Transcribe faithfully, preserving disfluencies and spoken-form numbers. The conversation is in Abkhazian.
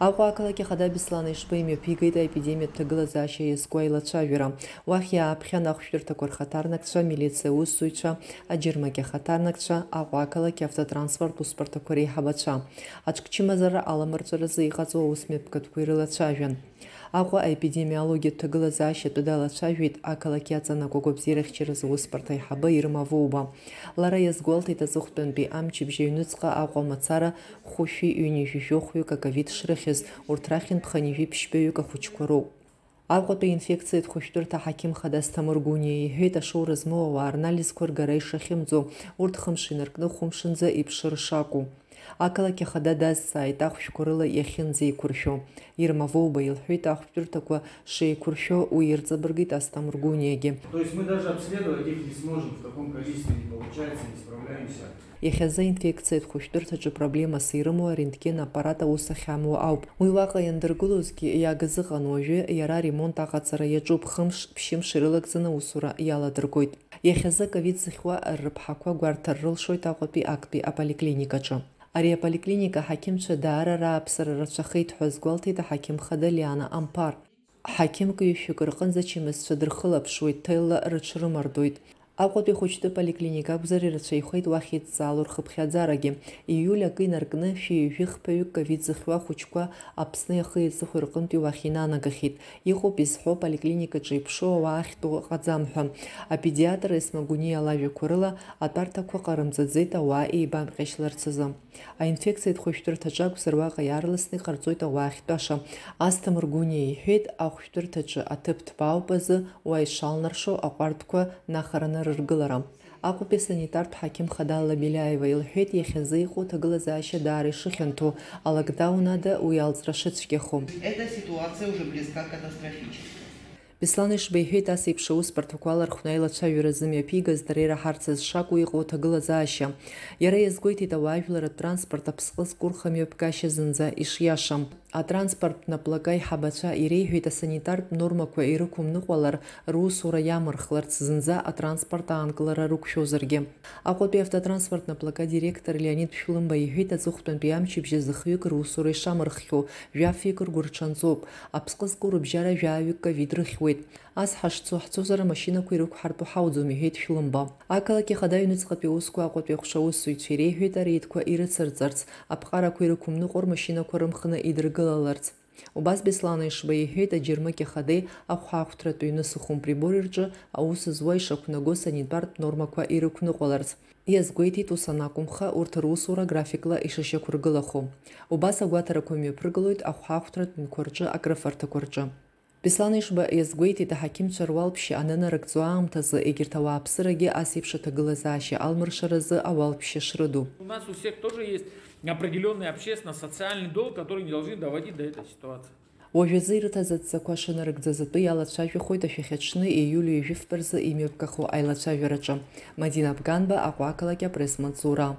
Аҟәа ақалақь ахада Беслан Ешба имҩаԥигеит аепидемиатә ҭагылазаашьа иазку аилацәажәара. Уахь иааԥхьан ахәшәтәырҭақәа рхаҭарнакцәа, амилициа аусзуҩцәа, аџьармақьа ахаҭарнакцәа, Аҟәа ақалақь автотранспорт усбарҭақәа реиҳабацәа. Аҿкчымазара аламырҵәаразы иҟаҵоу аусмҩаԥгатәқәа ирылацәажәан. Аҟәа аепидемиологиатә ҭагылазаашьа атәы далацәажәеит ақалақь иаҵанакуа агәабзиарахьчаразы аусбарҭа аиҳабы Ирма Воуба. Лара иазгәалҭеит аҵыхәтәантәи амчыбжь аҩныҵҟа Аҟәа мацара хәышәи ҩынҩажәи жәохәҩык аковид шрыхьыз, урҭ рахьынтә хынҩажәи ԥшьбаҩык ахәыҷқәа роуп. Аҟәатәи аинфекциатә хәышәтәырҭа аҳақьым хада Асҭамыр Гәыниа иҳәеит, ашоура змоу ауаа рнализқәа ргара ишахьымӡо, урҭ хымш инаркны хәымшынӡа иԥшыр шакәу. Ақалақь ахада дазҵааит ахәшәқәа рыла иахьынӡеиқәыршәо. Ирма Воуба илҳәеит, ахәшәтәырҭақәа шеиқәыршәо уи ирҵабыргит Асҭамыр Гәыниагьы. То есть мы даже обследовать их не сможем, в таком количестве не получается, не справляемся. Иахьазы аинфекциатә хәышәтәырҭаҿы проблемас ирымоу арентген аппарат аус ахьамоу ауп. Уи уаҟа иандыргылозгьы иагыз ыҟан, уажәы иара аремонт аҟаҵара иаҿуп, хымш, ԥшьымш ирылагӡаны аусура иаладыргоит. Иахьазы аковид зыхьуа рыԥҳақәа гәарҭар рылшоит Аҟәатәи актәи аполиклиникаҿы. Ари аполиклиника аҳақьымцәа даара рааԥсара рацәахеит ҳәа азгәалҭеит аҳақьым хада Лиана Амԥар. Ҳақьымк ҩышәҩык рҟынӡа ачымазцәа дырхылаԥшуеит, ҭелла рыҽрымардоит. Аҟәатәи ахәыҷтәы поликлиника акәзар, ирацәаҩхеит уахь идҵаало рхыԥхьаӡарагьы. Ииуль акы инаркны, шәи ҩажәи хԥаҩык ковид зыхьуа ахәыҷқәа Аԥсни ахи аҵыхәеи рҟынтәи уахь инанагахьеит. Иҟоуп изҳәо, аполиклиникаҿы иԥшу ауаа ахьтәоу ыҟаӡам ҳәа. Апедиатр Есма Гәыниа лажәақәа рыла, атәарҭақәа ҟарымҵаӡеит ауаа еибамҟьашьларц азы. Аинфекциатә хәышәтәырҭаҿы акәзар, уаҟа иаарласны иҟарҵоит ауаа ахьтәаша. Асҭамыр Гәыниа иҳәеит, ахәшәтәырҭаҿы аҭыԥ ҭбаауп азы, уа ишалнаршо аҟәардәқәа нахараны рыргылара. Аҟәатәи асанитартә ҳақьым Хадалла Беляева илҳәеит, иахьазы иҟоу аҭагылазаашьа даара ишыхьанҭоу, алокдаун ада уи алҵра шыцәгьахо. Эта ситуация уже близка к катастрофической. Беслан Ешба иҳәеит, ас еиԥш аусбарҭақәа алархәны аилацәажәара зымҩаԥигаз дара ираҳарц азы шакәу иҟоу аҭагылазаашьа. Иара иазгәеиҭеит, ауаажәларратә транспорт аԥсҟы зкәырха мҩаԥгашьа зынӡа ишиашам. Атранспорттә наплака аиҳабацәа иреиҳәеит, асанитартә нормақәа ирықәымныҟәалар, русура иамырхларц зынӡа атранспорт аанкылара рықәшәозаргьы. Аҟәатәи автотранспорттә наплака директор Леонид Шәлымба иҳәеит, аҵыхәтәантәи амчыбжь азы хҩык русура ишамырххьоу, жәафҩык ргәырҽанҵоуп. Аԥсҟы зку рыбжьара жәаҩык ковид рыхьуеит. Ас ҳашцо ҳцозар, амашьынақәа ирықәҳартәу ҳауӡом, иҳәеит Шәлымба. Ақалақь ахада аҩныҵҟатәи аусқәа Аҟәатәи аҟәша аусзуҩцәа иреиҳәеит ареидқәа ирыцырҵарц, аԥҟарақәа ирықәымныҟәо рмашьынақәа рымхны идыргылаларц. Убас Беслан Ешба иҳәеит, аџьармыкьа хадеи ахәаахәҭратә ҩны сухум прибори рҿы аус зуа ишақәнаго санитартә нормақәа ирықәныҟәаларц. Иазгәеиҭеит, ус анакәымха, урҭ русура графикла ишышьақәыргылахо. Убас агәаҭарақәа мҩаԥыргылоит ахәаахәҭратә ҩнқәа рҿы, акрыфарҭақәа рҿы. Беслан Ешба иазгәеиҭеит, аҳақьымцәа руалԥшьа анынарыгӡо аамҭазы егьырҭ ауааԥсырагьы ас еиԥш аҭагылазаашьа алмыршаразы ауалԥшьа шрыду. У нас у всех тоже есть определённый общественно-социальный долг, который не должны доводить до этой ситуации. Уажәазы ирыҭаз адҵақәа шынарыгӡаз атәы иалацәажәахоит ашәахь аҽны, ииуль ҩажәи фба рзы имҩаԥгахо аилацәажәараҿы. Мадина Бганба, Аҟәа ақалақь, апресс-маҵзура.